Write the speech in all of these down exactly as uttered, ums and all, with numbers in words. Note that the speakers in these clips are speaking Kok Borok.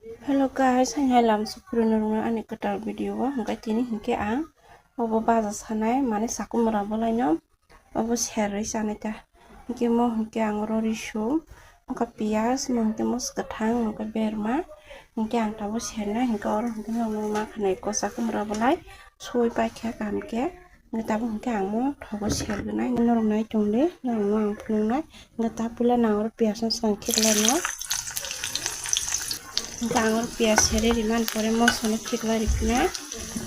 Hello guys, hai hai lam suphuru nurungno ani kwtal video o. Hwnkhe tini hwnkhe ang obo baja sanai, mane sakumra bolaino obo serwi chanai ta. Hwnkhe mo hwnkhe ang oro risum, hwnkhe piyaj, mo hwnkhe mos kwthang, hwnkhe berma, hwnkhe ang tabuk sernai, hwnkhe oro hwnkhe nuknwi ma khanai ko sakumra bolai sui paikha kaham khe. Hwnkhe tabuk hwnkhe ang mo thogo sergwnai, norok nai tongdi, norokno ang phunuknai. Hwnkhe ta puila nang oro piyaj no swkang khiklaino. Hwnkhe ang oro piyaj seri rimani pore moso no khiklai riphinai.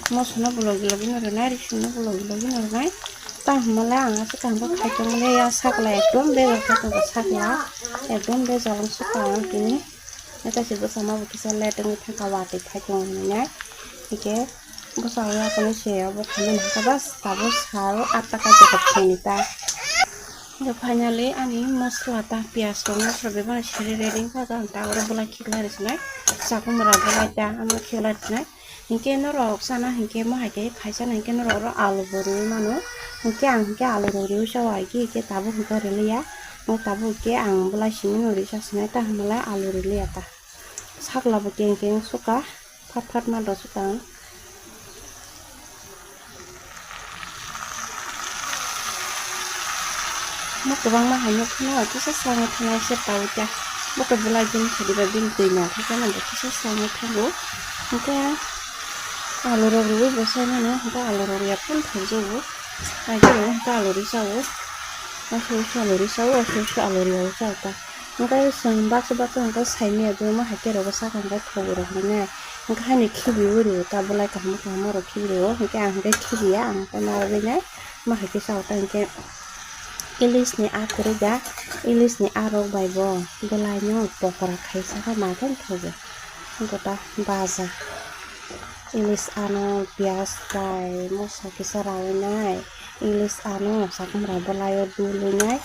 Moso no bolok bolok no rwnai, risum no bolok bolok no rwnai. Ta hwnmale ang aswk kaham khe khai tongmani ya sakla ekdom bejal khai tongo sakla. Ekdom bejal wng sukha ang tini. Neta se bwsa ma bo kisa late wngwi thangkha watwi khai tongo hinwi nai. Hwnkhe bwsa o yakung se obo khaimani hwnkhe bas tabuk sal atta kai tongkha kheni ta. Hwnkhe finally ani mosla ta piyaj rok mosla bebak seri ready wngkha ta ang ta oro bolai khiklai rwsinai sakumra bolai ta ama khiklai rwsinai. Hinkhe norok sana hinkhe mo hai khe khaisa na hinkhe norok oro alu bo riui mano. Hinkhe ang hinkhe alu rok riui sao hai khe, hinkhe tabuk hinkhe riliya. Mo tabuk hinkhe ang bolai simi no risa sinai ta hwnmale alu riliya ta. Sakla bo keng keng suka, phat phat ma do suka ang. Mo kwbangma hai nukphano kisa sangwi thanai se tau ta. Bo to bolai bini sadi bai bini twi nangkha khe manda kisa sangwi thango. Hinkhe alu rok rwui bo sai mano, hinkhe alu rok ya phano thokjago. Aigoro hinkhe alu ri sao. Aswk alu ri sao, aswk alu ri sao ta. Hinkhe chwng baksa baksa hinkhe saimanya bwma hai khe rogo saka hinkhe thogo rok hinwi. Hinkhe haino khibiui rwo ta bolai kaham kaham rok khibi rwo. Hinkhe ang hinkhe khibiya, ang hinkhe narwgwi nai. Ma hai khe sao ta hinkhe ilisni a kwrwi da, ilisni a rok bai bo bwlaino pokora khai saka ma khe thogo. Gota baja ilis ano piyaj bai moso kisa raui nai, ilis ano sakumra bwlaio dului nai,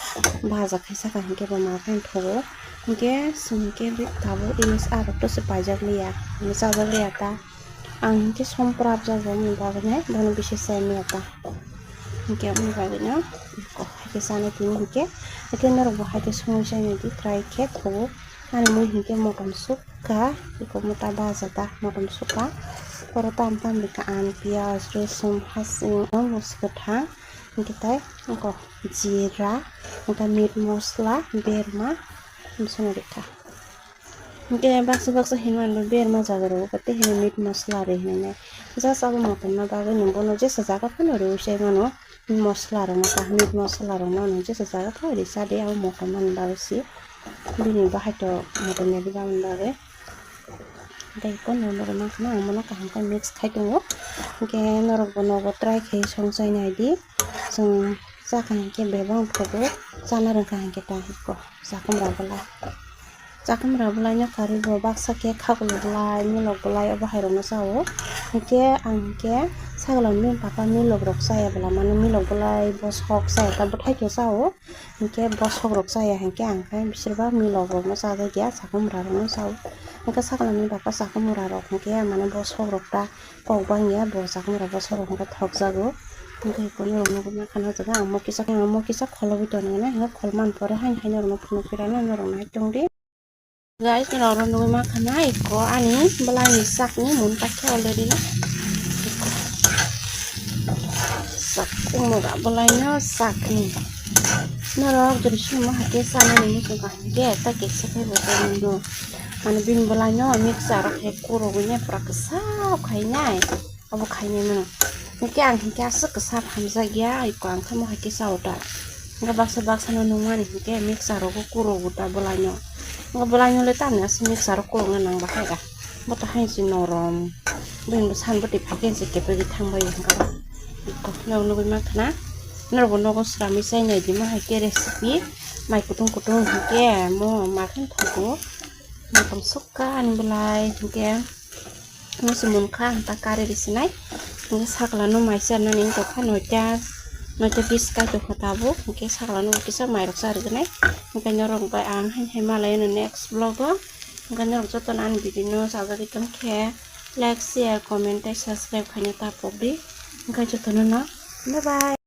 baja khai saka hinkhe bo ma khe thogo. Hinkhe chwng hinkhe tabuk ilis a rok to se paijak liya, hinwi chajak liya ta. Ang hinkhe som pwrapjak bo, aboni bagwi nai bono bisi chai manya ta. Hinkhe aboni bagwino eko hai khe chanai tini hinkhe, haikhe norokbo hai khe songwi chai naidi try khe thogo. Ani mui hinkhe motom sukha, eko mota baja ta motom sukha. Oro tam tam rikha ang piyaj, rosong, hasing, mos kwthang, hinkhe tai eko jira, hinkhe meat mosla, berma, bwsano rikha. Hinkhe baksa baksa hinwi ang berma jaga rwo tei hinwi meat mosla rwi hinwi nai. Just abo motom na bagwi nwng bono jesa jaga phano rwi sai mano. Mosla rok no kaham meat mosla rok no nwng jesa jaga phano rwi sa de abo motom mani bagwi se. Bini bahai to motom ya di bagwi bagwi. Tei ko no norok mankha na ang bono kaham khe mix khai tongo. Hinkhe norok bo nogo try khai song chai nai di. Chwng chakha hinkhe bebak wng thogo, chana rwngkha hinkhe ta eko. Sakumra bwlai. Sakumra bwlaino karwi bo baksa khe khaklok bwlai, milok bwlai obo hai rokno chao. Hinkhe ang hinkhe sagla bini bwkha milok rok chaya bwla mano milok bwlai bwswk chaya ta bwthai khe chao. Hinkhe bwswk rok chaya hinkhe ang khe bisirba milok rokno chajakya sakumra rokno chao. Hinkhe sagla bini bwkha sakumra rok hinkhe mane bwswk rok ta kok bangya bo sakumra bwswk rok hinkhe thokjago. Hinkhe eko norok nugwi mankha na jaga ang mo kisa ang mo kisa kholobwi tonwi hinwi hinkhe kholmani pore haino haino norokno phunukphi rwnai norok nai tongdi. Guys, norok oro nugwi mankha na eko ani bwlaini sakni mun paikhe already na. Sak umura bwlaino sakni. Norok jori simo haikhe sanani muchungkha hinkhe ta keksa khe bo tongmano. Mane bini bwlaino mixture rok hai kurugwi nai pura kwsa khainai. Obo khainai mano. Hinkhe ang hinkhe aswk kwsa hamjakya, eko ang khe mo hai khe chao ta. Hinkhe baksa baksa no nungmani hinkhe mixture rogo kurogo ta bwlaino. Hinkhe bwlaino le tamni aswk mixture rok kurokna nang bahaika. Bo to haino se norom. Bini bo san bwtwi phai khe se kepegwi thangbai hinkhe. Eko norok nugwi mankha na. Norok bo nogo sramwi chai nai di mo hai khe recipe. Mai kutung kutung hinkhe mo ma khe thogo. Motom sukha ani bwlai hinkhe. Mo se munkha ang ta kari risinai. Hinkhe sakla no mai charnani wngtokha noita, noita bis kaitokha tabuk. Hinkhe sakla no kisa mairok charwgwnai. Hinkhe norok bai ang hai hai malaino next vlog o. Hinkhe norok jotono ani video no chajagwi tongkhe like, share, comment tei subscribe khaina ta pokdi. Hinkhe jotono no bye bye.